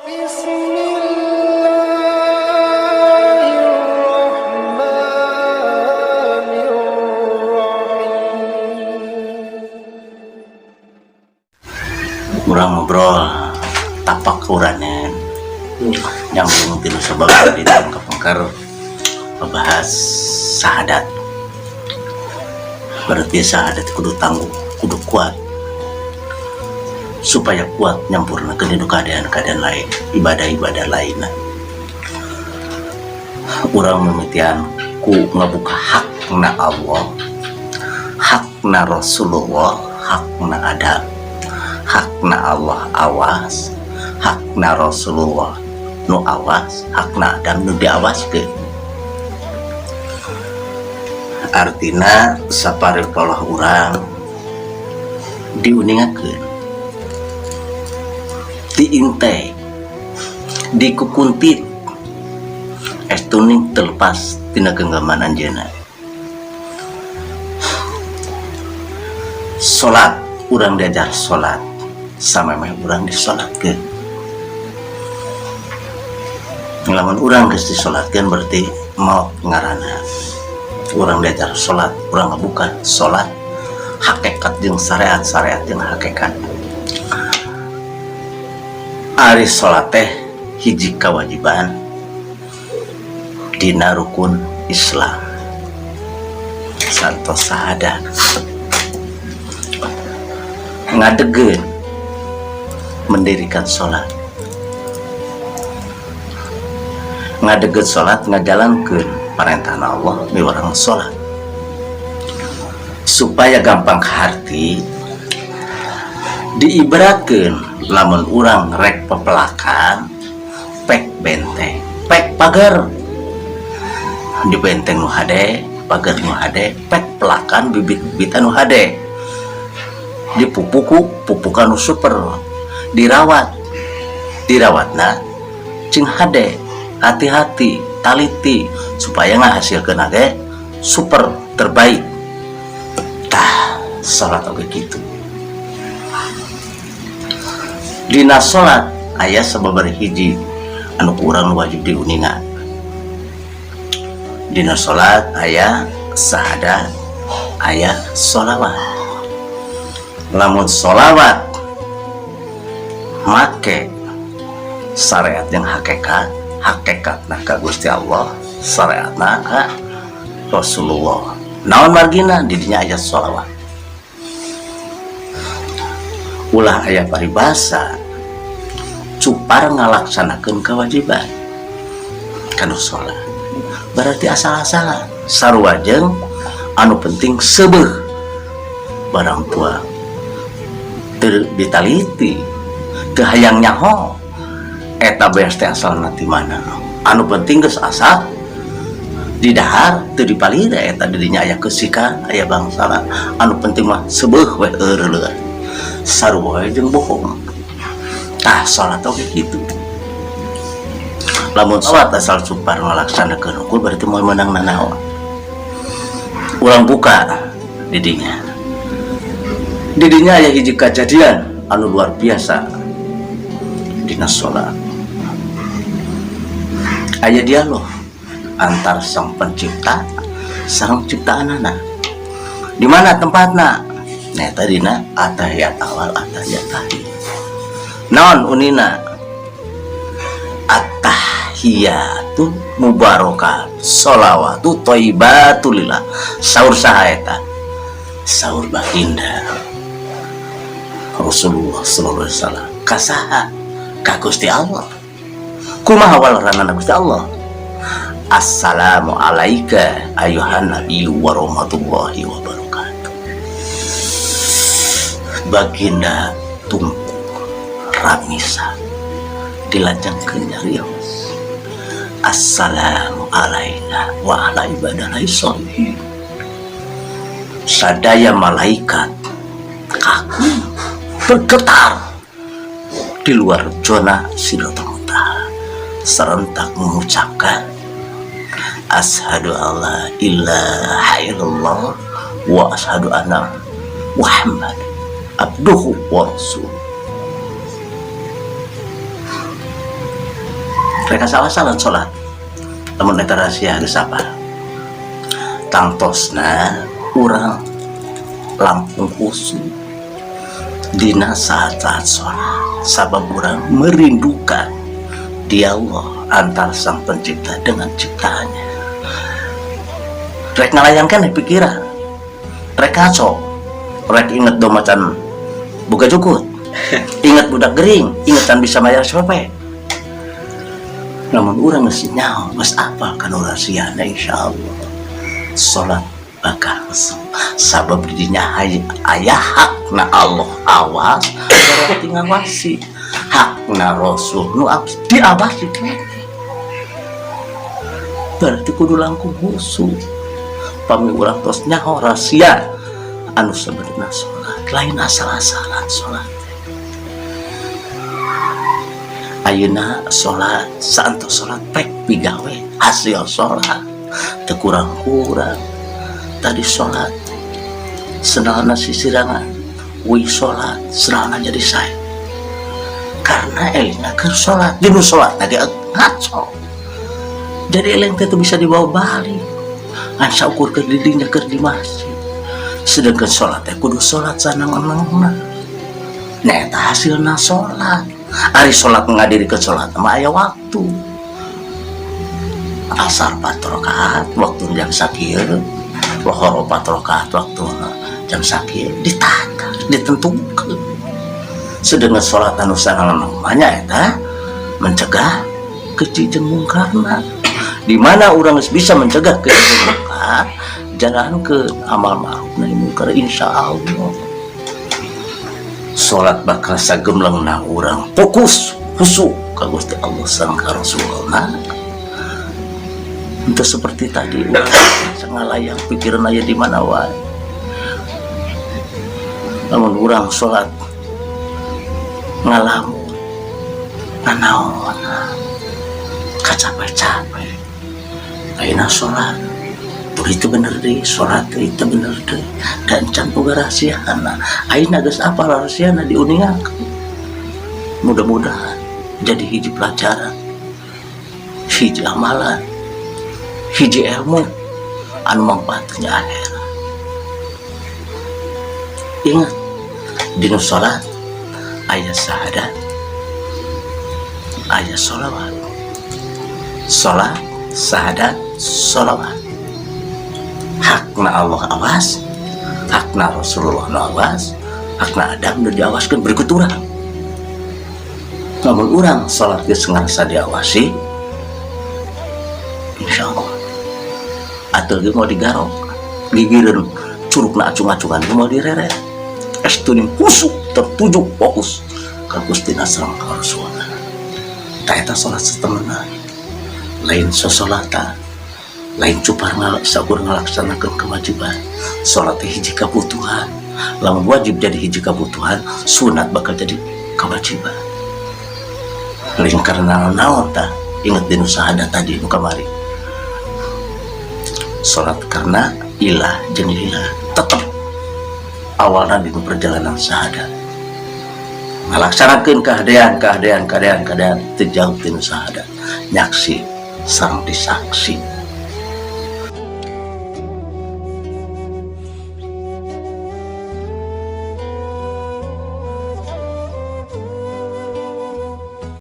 Bismillahirrahmanirrahim. Urang ngobrol tapakuran nyambung tina sabab di dalam kapengker ngebahas sahadat. Berarti sahadat kudu tangguh, kudu kuat, supaya kuat nyampurnakeun dina keadaan-keadaan lain, ibadah-ibadah lain. Urang mimitian ku ngabuka hakna Allah, hakna Rasulullah, hakna Adam. Hakna Allah awas, hakna Rasulullah nu awas, hakna Adam nu diawaskeun. Artina sapari polah urang diuningakeun, diinte, dikukuntit, estuning terlepas tina genggaman anjeunna. Salat, urang diajar salat, samemeh urang disolatkeun. Lamun urang geus disolatkeun berarti maot ngaranna. Urang diajar salat, urang ngabuka salat hakikat jeung syariat, syariat jeung hakikat. Ari salat teh hiji kewajiban dina rukun Islam. Santos sahadat ngadegeun mendirikan salat, ngadegeun salat ngajalankeun parentah Allah miwarang salat. Supaya gampang harti diibaratkeun lamun urang rek pepelakan pek benteng, pek pagar, di benteng nu hade, pagar nu hade, pek pelakan bibit-bibitan nu hade, dipupuku pupukan nu super, dirawat, dirawatna cing hade, hati-hati, taliti supaya ngahasilkeun ge super terbaik. Tah salat oge kitu. Dina salat aya sababaraha hiji anu kurang wajib diuningan. Dina salat aya sahadat, aya sholawat. Lamun sholawat make syariat yang hakikat, hakikatna ka Gusti Allah, syariatna ka Rasulullah. Naon margina di dinya aya sholawat. Ulah aya paribasa cupar ngalaksanakeun kewajiban kanu sholat, berarti asal-asalan. Sarua jeung anu penting seubeuh barang tua teu ditaliti, teu hayang nyaho eta beas teh asalna ti mana, anu penting geus asal didahar teu dipalira eta di dinya aya keusikan, aya bangsana, anu penting mah seubeuh we eureuleuh. Sarua jeung bohong. Tah salat oge kitu. Lamun salat asal cupar ngalaksanakeun hukum berarti moal meunang nanaon. Urang buka didinya. Didinya aya hiji kajadian anu luar biasa dina salat. Aya dialog antar sang pencipta sareng ciptaanana. Di mana tempatna? Nah, tadina atahiyat awal, atahiyat akhir. Naon unina? Attahiyatu mubarakah, sholawatu thayyibatu lillah. Saur saha eta? Saur baginda Rasulullah sallallahu alaihi wasallam. Kasaha? Ka Gusti Allah. Kumaha waleranana Gusti Allah? Assalamu alaika ayuhan nabiyyu warahmatullahi wabarakatuh. Baginda tungku ramisa dilajengkeun nyarios. Assalamu alaina wa ala ibadillahi sholihin. Sadaya malaikat kaku bergetar di luar zona Sidratul Muntaha serentak mengucapkan asyhadu alla ilaha illallah wa asyhadu anna Muhammad abduhu wa rasuluh. Mereka salah-salah sholat. Lamun eta rahasia geus apa? Tangtosna urang langkung khusyuk dina saat-saat sholat, sabab urang merindukan dialog antara Sang Pencipta dengan ciptaannya. Rek ngalayangkan pikiran, rek ngaco, rek inget do macan buka jukut, inget budak gering, inget can bisa bayar SPP. Namun urang geus nyaho, geus apal kana rahasiana, insyaallah salat bakal khusyuk, sabab didinya aya hakna Allah awas, berarti ngawasi hakna Rasul nu diawasi keneh, berarti kudu langkung khusyuk pami urang tos nyaho rahasia anu sebenarnya. Salat lain asal-asalan. Salat ayeuna, salat saantos salat pek pigawe, hasil salat teu kurang-kurang. Tadi salat sendalna sisirangan, wih, salat sendalna jadi sae karena elingna keur salat. Dinu salat ge ngaco, jadi eling teh teu bisa dibawa balik, ngan saukur keur di dinya, keur di masjid. Sedangkan salat teh kudu salat sanang-enangna. Nah, eta hasilna salat. Ari salat ngadirikeun salat mah aya waktu. Asar 4 rakaat waktu jam sakieu, lohor 4 rakaat waktu jam sakieu, ditata, ditentukan. Sedangkan salat anu sanang-enangna eta mencegah keji jeung mungkarna. Di mana urang geus bisa mencegah keji jeung mungkar, jalankeun amal ma'ruf nahi mungkar, insya Allah salat bakal sagemlengna urang fokus khusyuk ka Gusti Allah sareng ka Rasulna. Untuk seperti tadi, urang ngalayang, pikiran aya di mana wae. Namun urang salat ngalamun, nanaon, kacapek-capek. Ayeuna salat itu bener deh, salat itu bener deh, dan can boga rahasiana. Ayeuna geus apal rahasiana, diuningakeun. Mudah-mudahan jadi hiji pelajaran, hiji amalan, hiji ilmu anu manfaatnya akhirat. Ingat, dina salat aya syahadat, aya sholawat. Salat, syahadat, sholawat. Hakna Allah awas, hakna Rasulullah nu awas, hakna Adam nu diawaskan, berikut urang. Namun urang salat geus ngarasa diawasi, insya Allah atau ge mau digarok gigireun, curugna acung-acungan ge mau direret, estu ning khusyuk, tertuju, fokus ka Gusti sareng ka Rasulna. Tah, eta salat satemenan, lain sosolatan, lain cupar ngalak saukur ngalaksanakeun kewajiban. Salat teh hiji kabutuhan. Lamun wajib jadi hiji kabutuhan, sunat bakal jadi kewajiban. Lain karena naon tah? Ingat dinu syahadat tadi nu kamari. Salat karena ilah jeung lillah, tetep awalna di perjalanan syahadat, ngalaksanakeun kahadean, kahadean, kahadean, kahadean, teu jauh tinu syahadat, nyaksi sareng disaksi.